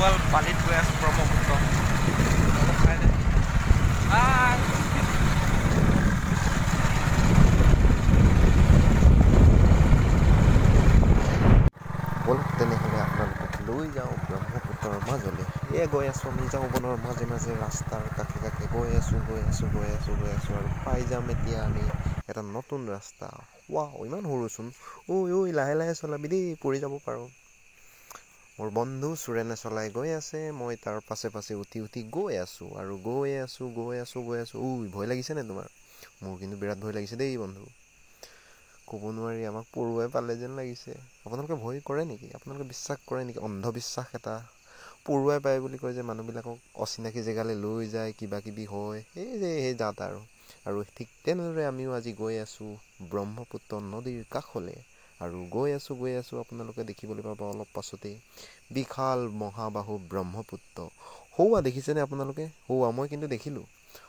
কেৱল বালিত গৈ আছোঁ ব্ৰহ্মপুত্ৰ। ব'লক তেনেহ'লে আপোনালোকক লৈ যাওঁ ব্ৰহ্মপুত্ৰৰ মাজলৈ। এয়া গৈ আছোঁ আমি জাওবনৰ মাজে মাজে, ৰাস্তাৰ কাষে কাষে গৈ আছোঁ গৈ আছোঁ গৈ আছোঁ গৈ আছোঁ আৰু পাই যাম এতিয়া আমি এটা নতুন ৰাস্তা। ৱাও, ইমান সৰুচোন। ঐ ঐ, লাহে লাহে চলাবি দেই, পৰি যাব পাৰোঁ। মোৰ বন্ধু চুৰেনে চলাই গৈ আছে, মই তাৰ পাছে পাছে উঠি উঠি গৈ আছোঁ আৰু গৈ আছোঁ গৈ আছোঁ গৈ আছোঁ। ঐ, ভয় লাগিছেনে তোমাৰ? মোৰ কিন্তু বিৰাট ভয় লাগিছে দেই বন্ধু, ক'ব নোৱাৰি, আমাক পৰুৱাই পালে যেন লাগিছে। আপোনালোকে ভয় কৰে নেকি? আপোনালোকে বিশ্বাস কৰে নেকি? অন্ধবিশ্বাস এটা, পৰুৱাই পায় বুলি কয় যে মানুহবিলাকক অচিনাকি জেগালৈ লৈ যায়, কিবা কিবি হয়, এই যে সেই জাত আৰু। আৰু ঠিক তেনেদৰে আমিও আজি গৈ আছোঁ ব্ৰহ্মপুত্ৰ নদীৰ কাষলৈ আৰু গৈ আছোঁ গৈ আছোঁ। আপোনালোকে দেখিবলৈ পাব অলপ পাছতেই বিশাল মহাবাহু ব্ৰহ্মপুত্ৰ। সৌৱা দেখিছেনে আপোনালোকে? সৌৱা মই কিন্তু দেখিলোঁ।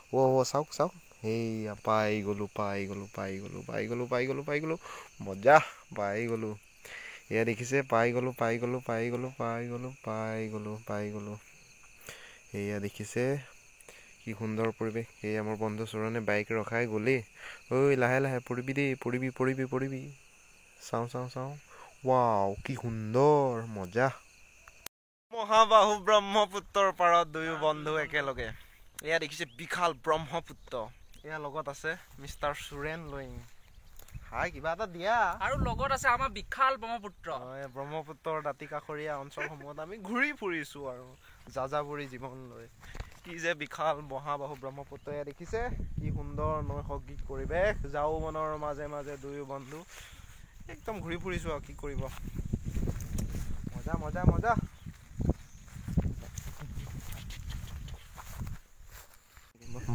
সৌৱা সৌৱা, চাওক চাওক, সেইয়া পাই গ'লোঁ পাই গ'লোঁ পাই গ'লোঁ পাই গ'লোঁ পাই গ'লোঁ পাই গ'লোঁ, মজা, পাই গ'লোঁ। এয়া দেখিছে, পাই গ'লোঁ পাই গ'লোঁ পাই গ'লোঁ পাই গ'লোঁ পাই গ'লোঁ পাই গ'লোঁ। সেয়া দেখিছে কি সুন্দৰ পৰিৱেশ। সেয়া মোৰ বন্ধু চৰণে বাইক ৰখাই গ'লেই। ঐ লাহে লাহে পৰিবি দেই, পৰিবি পৰিবি পৰিবি। চাওঁ চাওঁ চাওঁ, ৱাও কি সুন্দৰ মজা। মহাবাহু ব্ৰহ্মপুত্ৰৰ পাৰত দুয়ো বন্ধু একেলগে। এয়া দেখিছে বিশাল ব্ৰহ্মপুত্ৰ। এয়া লগত আছে মিষ্টাৰ সুৰেন লয়িং। হাই, কিবা এটা দিয়া। আৰু লগত আছে আমাৰ বিশাল ব্ৰহ্মপুত্ৰ। ব্ৰহ্মপুত্ৰৰ দাঁতি কাষৰীয়া অঞ্চলসমূহত আমি ঘূৰি ফুৰিছোঁ আৰু যাযাবৰী জীৱন লৈ। কি যে বিশাল মহাবাহু ব্ৰহ্মপুত্ৰ। এয়া দেখিছে কি সুন্দৰ নৈসৰ্গিক পৰিৱেশ। জাওবনৰ মাজে মাজে দুয়ো বন্ধু একদম ঘূৰি ফুৰিছোঁ আৰু কি কৰিব। মজা মজা মজা।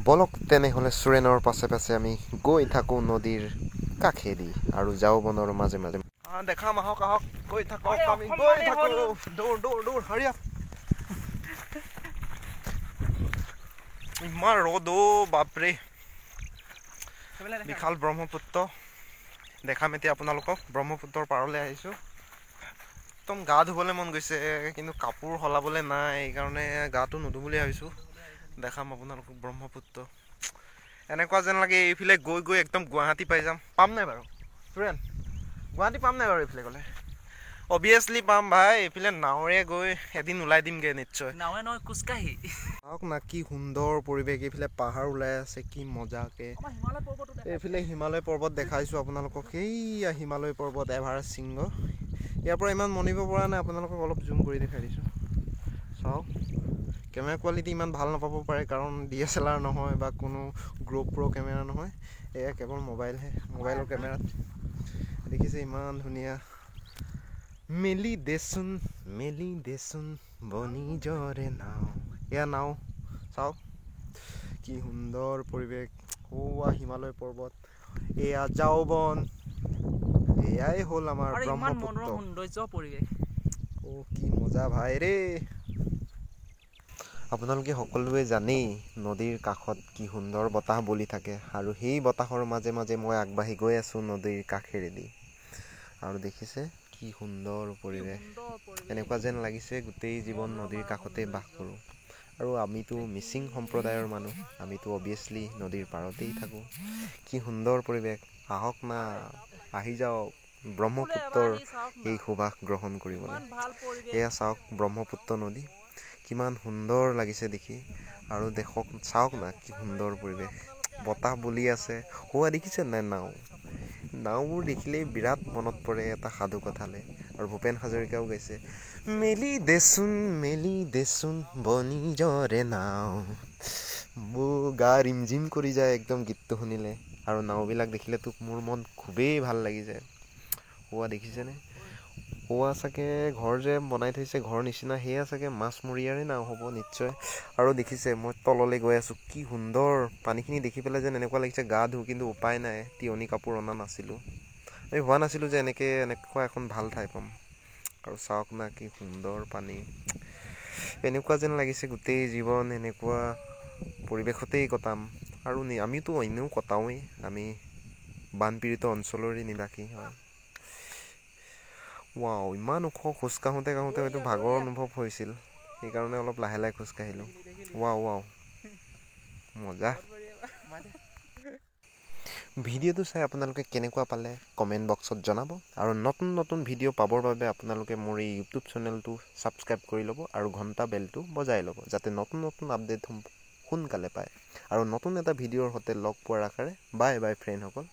বলক তেনেহ'লে চুৰেনৰ পাছে পাছে আমি গৈ থাকোঁ নদীৰ কাষেদি আৰু জাওবনৰ মাজে মাজে। দেখাম, আহক আহক, গৈ থাকক, আমি গৈ থাকোঁ। দৌৰ দৌৰ দৌৰ, হাৰিয়া। ইমান ৰ'দ অ' বাপৰে। বিশাল ব্ৰহ্মপুত্ৰ দেখাম এতিয়া আপোনালোকক। ব্ৰহ্মপুত্ৰৰ পাৰলৈ আহিছোঁ। একদম গা ধুবলৈ মন গৈছে, কিন্তু কাপোৰ সলাবলৈ নাই, সেইকাৰণে গাটো নুধো বুলি ভাবিছোঁ। দেখাম আপোনালোকক ব্ৰহ্মপুত্ৰ। এনেকুৱা যেন লাগে এইফালে গৈ গৈ একদম গুৱাহাটী পাই যাম। পাম নাই বাৰু চুৰেন? গুৱাহাটী পাম নাই বাৰু এইফালে গ'লে? অভিয়াছলি পাম ভাই। এইফালে নাৱৰে গৈ এদিন ওলাই দিমগৈ নিশ্চয়। নাৱে নহয়, খোজকাঢ়ি। চাওক না কি সুন্দৰ পৰিৱেশ। এইফালে পাহাৰ ওলাই আছে কি মজাকে। এইফালে হিমালয় পৰ্বত দেখাইছোঁ আপোনালোকক। সেইয়া হিমালয় পৰ্বত, এভাৰেষ্ট শৃংগ। ইয়াৰ পৰা ইমান মনিব পৰা নাই, আপোনালোকক অলপ জুম কৰি দেখাই দিছোঁ। চাওক, কেমেৰা কোৱালিটি ইমান ভাল নাপাব পাৰে, কাৰণ DSLR নহয় বা কোনো গ্ৰ' কেমেৰা নহয়, এয়া কেৱল মোবাইলহে, মোবাইলৰ কেমেৰাত দেখিছে ইমান ধুনীয়া। মেলি দেচোন মেলি দেচোন বনিজৰে নাও। এয়া নাও, চাওক কি সুন্দৰ পৰিৱেশ। সৌৱা হিমালয় পৰ্বত, এয়া জাওবন, এয়াই হ'ল আমাৰ ব্ৰহ্মপুত্ৰ। সৌন্দৰ্য পৰিৱেশ। অ' কি মজা ভাই ৰে। আপোনালোকে সকলোৱে জানেই নদীৰ কাষত কি সুন্দৰ বতাহ বলি থাকে আৰু সেই বতাহৰ মাজে মাজে মই আগবাঢ়ি গৈ আছোঁ নদীৰ কাষেৰেদি। আৰু দেখিছে কি সুন্দৰ পৰিৱেশ। এনেকুৱা যেন লাগিছে গোটেই জীৱন নদীৰ কাষতে বাস কৰোঁ। আৰু আমিতো মিচিং সম্প্ৰদায়ৰ মানুহ, আমিতো অভিয়াছলি নদীৰ পাৰতেই থাকোঁ। কি সুন্দৰ পৰিৱেশ। আহক না, আহি যাওক ব্ৰহ্মপুত্ৰৰ এই সুবাস গ্ৰহণ কৰিবলৈ। এয়া চাওক ব্ৰহ্মপুত্ৰ নদী, কিমান সুন্দৰ লাগিছে দেখি। আৰু দেখক, চাওক না কি সুন্দৰ পৰিৱেশ, বতাহ বলি আছে। হোৱা দেখিছে নাই নাও? নাওবোৰ দেখিলেই বিৰাট মনত পৰে এটা সাধু কথালৈ। আৰু ভূপেন হাজৰিকাও গাইছে, মেলি দেচোন মেলি দেচোন বনিজৰে নাও। মোৰ গা ৰিমঝিম কৰি যায় একদম গীতটো শুনিলে। আৰু নাওবিলাক দেখিলেতো মোৰ মন খুবেই ভাল লাগি যায়। হোৱা দেখিছেনে? হোৱা চাগে ঘৰ যে বনাই থৈছে ঘৰ নিচিনা, সেয়া চাগে মাছমৰীয়াৰে নাও হ'ব নিশ্চয়। আৰু দেখিছে মই তললৈ গৈ আছোঁ, কি সুন্দৰ পানীখিনি দেখি পেলাই যেন এনেকুৱা লাগিছে গা ধুওঁ, কিন্তু উপায় নাই, তিয়নি কাপোৰ অনা নাছিলোঁ। আমি ভবা নাছিলোঁ যে এনেকুৱা এখন ভাল ঠাই পাম। আৰু চাওক না কি সুন্দৰ পানী, এনেকুৱা যেন লাগিছে গোটেই জীৱন এনেকুৱা পৰিৱেশতেই কটাম। আৰু আমিতো এনেও কটাওঁৱেই, আমি বানপীড়িত অঞ্চলৰে নিবাসী হয়। ৱাও, ইমান ওখ, খোজ কাঢ়োঁতে কাঢ়োঁতে হয়তো ভাগৰ অনুভৱ হৈছিল, সেইকাৰণে অলপ লাহে লাহে খোজকাঢ়িলোঁ। ৱাও ৱাও, মজা। ভিডিঅ'টো চাই আপোনালোকে কেনেকুৱা পালে কমেণ্ট বক্সত জনাব, আৰু নতুন নতুন ভিডিঅ' পাবৰ বাবে আপোনালোকে মোৰ এই ইউটিউব চেনেলটো ছাবস্ক্ৰাইব কৰি ল'ব আৰু ঘণ্টা বেলটো বজাই ল'ব, যাতে নতুন নতুন আপডেট সোনকালে পায়। আৰু নতুন এটা ভিডিঅ'ৰ সৈতে লগ পোৱাৰ আশাৰে বাই বাই ফ্ৰেণ্ডসকল।